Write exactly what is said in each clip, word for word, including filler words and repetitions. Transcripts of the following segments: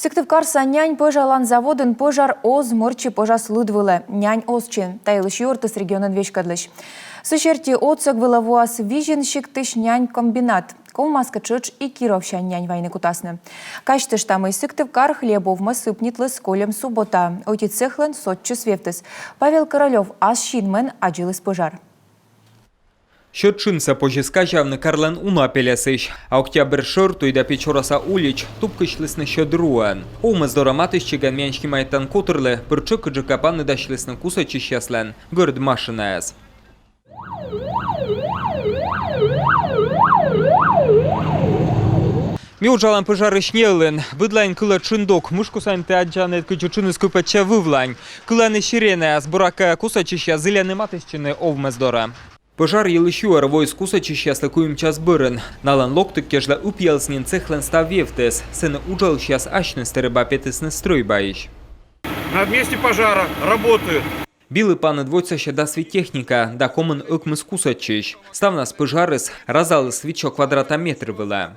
Сыктывкарса нянь пӧжалан заводын пӧжар оз мӧрччы пӧжас лыд вылӧ. Нянь оз чин. Та йылысь юӧртіс регионӧн веськӧдлысь. Сы серти, отсӧг вылӧ воас Визин сиктысь нянь комбинат. Ковмас кӧ, тшӧтш и кировсянь нянь вайны кутасны. Казьтышта, мый Сыктывкар хлеб овмӧс ыпнитліс кольӧм субботаӧ. Ӧти цехлӧн сотчыс вевтіс. Павел Королёв ас синмӧн аддзыліс пӧжар. Сьӧд тшынсӧ позис казявны карлӧн уна пельӧсысь. А Октябрь шӧр туй да Печораса улич тупкысьлісны сьӧд руӧн. Овмӧс дорӧ матыстчигӧн миян снимайтан котырлы пыр тшӧкыдджыка паныдасьлісны кусӧдчысьяслӧн гӧрд машинаяс. Ми уджалам пӧжарысь неылын. Быдлаын кылӧ тшын-дог. Мышкусянь ті аддзанныд, кыдзи тшыныс кыпӧдчӧ вывлань. Кылӧны сиренаяс, буракӧ, кусӧдчысьяс зільӧны матыстчыны овмӧс дорӧ. Пӧжар йылысь юӧр воис кусӧдчысьяслы куим час бӧрын. Налӧн локтіг кежлӧ ыпъяліс нин цехлӧн став вевтыс. Сэні уджалысьяс асьныс тэрыба петісны стрӧйбаысь. На месте пожара работают. Билы паныд водзсасьӧ дас вит техника да комын ӧкмыс кусӧдчысь. Ставнас пӧжарыс разаліс витсё квадрата метр вылӧ.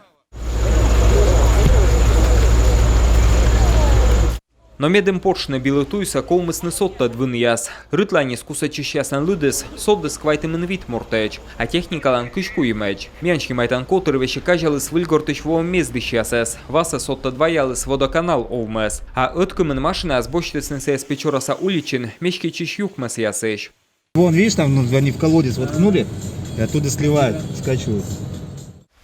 Но медым потшны билы туйсӧ, ковмисны содтӧд вынъяс. Рытланьыс кусӧдчысьяслӧн лыдыс содіс квайтымын вит мортӧдз, а техникалӧн кызь куимӧдз. Миян снимайтан котыр весиг казяліс Выльгортысь воӧм мездысьясӧс. Васӧ содтӧд ваяліс водоканал овмӧс. А ӧткымын машинаяс босьтісны сійӧс Печораса уличын меститчысь юкмӧсъясысь. Вон, видишь, там, ну, они в колодец воткнули, и оттуда сливают, скачивают.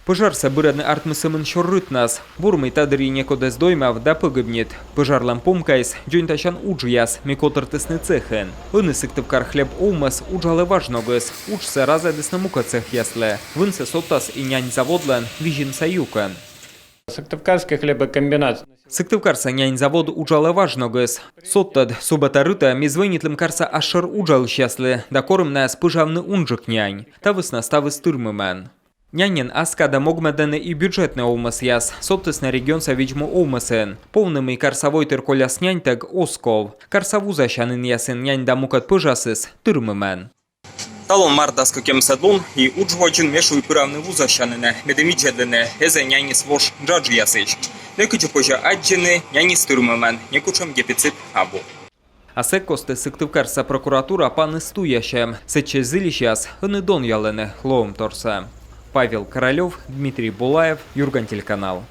Пӧжарсӧ бырӧдны артмис сӧмын сёр рытнас. Бур, мый та дырйи некод эз доймав да пӧгибнит. Пӧжарлӧн помкаыс дзоньтасян уджъяс, мый котыртісны цехын. Ӧні Сыктывкар хлеб овмӧс уджалӧ важ ногыс. Уджсӧ разӧдісны мукӧд цехъяслы. Вынсӧ содтас и нянь заводлӧн Визинса юкӧн. Сыктывкарский хлебокомбинат. Сыктывкарса нянь завод уджалӧ важ ногыс. Содтӧд, суббота рытӧ ми звӧнитлім карса асшӧр уджалысьяслы да корим найӧс пӧжавны унджык нянь. Та вӧсна ставыс тырмымӧн. Няньӧн ас кадӧ могмӧдӧны и бюджетнӧй овмӧсъяс. Содтісны регионса видз-му овмӧсын. Повны, мый карса войтыр коляс няньтӧг, оз ков. Карса вузасянінъясын нянь да мукӧд пӧжасыс тырмымӧн. Талун март дас кӧкъямысӧд лун, и удж водзын ме шуи пыравны вузасянінӧ, медым видзӧдлыны, эз-ӧ няньыс вош джаджъясысь. Некыдзи позьӧ аддзыны, няньыс тырмымӧн, некутшӧм дефицит абу. А сэк кості Сыктывкарса прокуратура панис туясьӧм. Сэтчӧс зільысьяс ӧні донъялӧны лоӧмторсӧ. Павел Королёв, Дмитрий Булаев, «Юрган» телеканал.